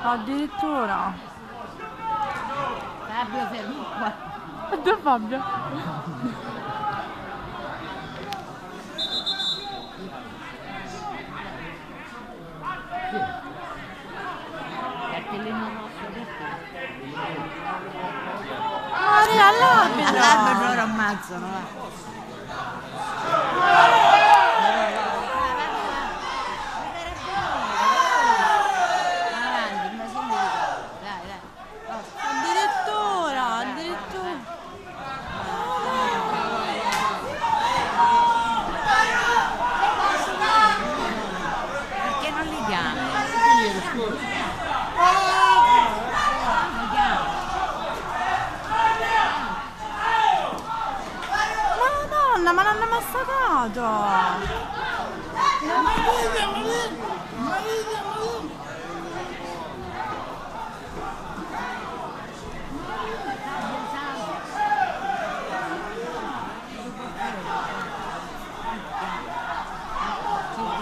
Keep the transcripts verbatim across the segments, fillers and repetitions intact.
Addirittura. Fabio, fermi qua. Dove Fabio? Cartellino rosso per te. Maria, all'arbitro! All'arbitro ora ammazzano, va. Avanti, ma sono... Dai, dai. Addirittura, addirittura. Perché non li chiami? Madonna, ma l'hanno massacrato!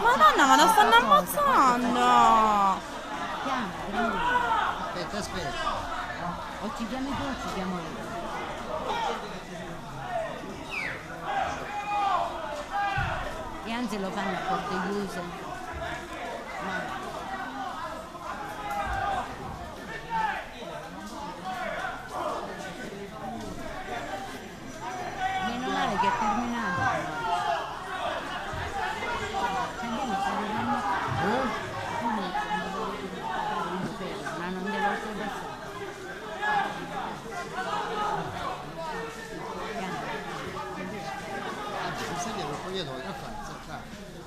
Madonna, ma lo stanno ammazzando! Aspetta, aspetta. O ci chiami tu o ci chiamo io. E anzi lo fanno a porte chiuse. Ma Meno male che è terminato. E io mi sto vedendo. Eh? Ma non devo essere passata. Anzi, questa via non voglio dove, che fai? Sta qua.